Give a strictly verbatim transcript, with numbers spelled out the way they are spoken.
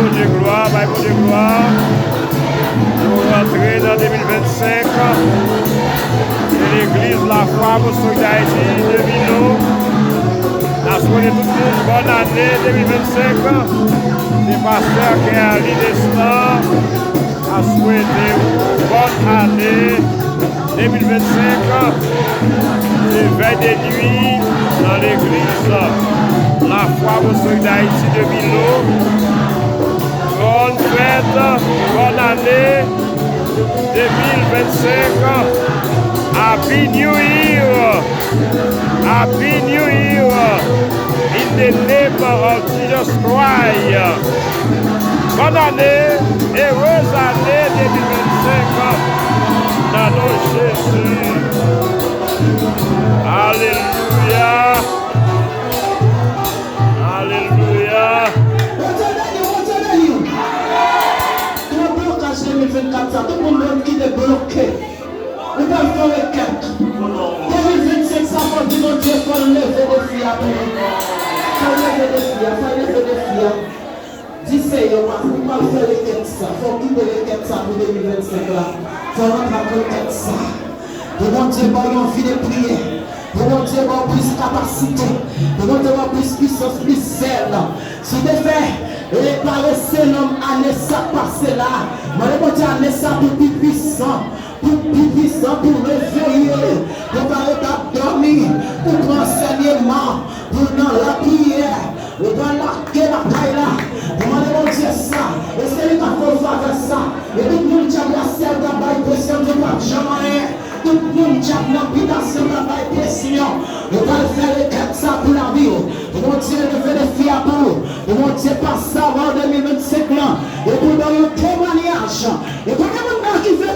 Bondye glwa, bay Bondye glwa. Nou rantre nan de mil vennsenk. E legliz Lafwa Apostòlik Dayiti, de mil nou. N ap swete tout moun bòn ane de mil vennsenk. Se pastè Kerly Destan. N ap swete w bòn ane de mil vennsenk. Se vèy de nwi nan legliz Lafwa Apostòlik Dayiti de Milo. Bòn fèt, bòn ane de mil vennsenk. Happy New Year! Happy New Year! In the name of Jesus Christ! Bòn ane, erez ane de mil vennsenk nan non Jezi. Alelouya! Alelouya! Bondye beni, Bondye beni. Gwo blokaj de mil vennkat sa, tout moun menm ki debloke. Ou pral fè rekèt. De mil vennsenk sa, fò di Bondye, fò l leve defi a pou ou. Fò l leve defi a, fò l leve defi a. Di Seyè, w ap, ou pral fè rekèt sa. Fò w kite rekèt sa pou de mil vennsenk la. Fò w rantre ak rekèt sa. Pou Bondye ba w yon vi de priyè. Pou Bondye ba w plis kapasite. Pou Bondye ba w plis pisans, plis zèl. Si w te fè, e, parese nan ane sa k pase la, mande Bondye ane sa pou pi pwisan, pou pi pwisan, pou reveye, pou pa ret ap dòmi, pou pran ansèyman, pou nan lapriyè, ou pral lage batay la, ou mande Bondye sa, e se li k ap fè w favè sa, e tout moun dyab la syèl t ap bay presyon, Bondye p ap janm anyen. Tout moun dyab nan bitasyon k ap bay presyon, yo pral fè rekèt sa pou lavi w. Pou Bondye leve defi a pou ou. Pou Bondye pase avè w de mil vennsenk lan. E pou l ba w yon temwayaj. E konbyen moun nan ki vle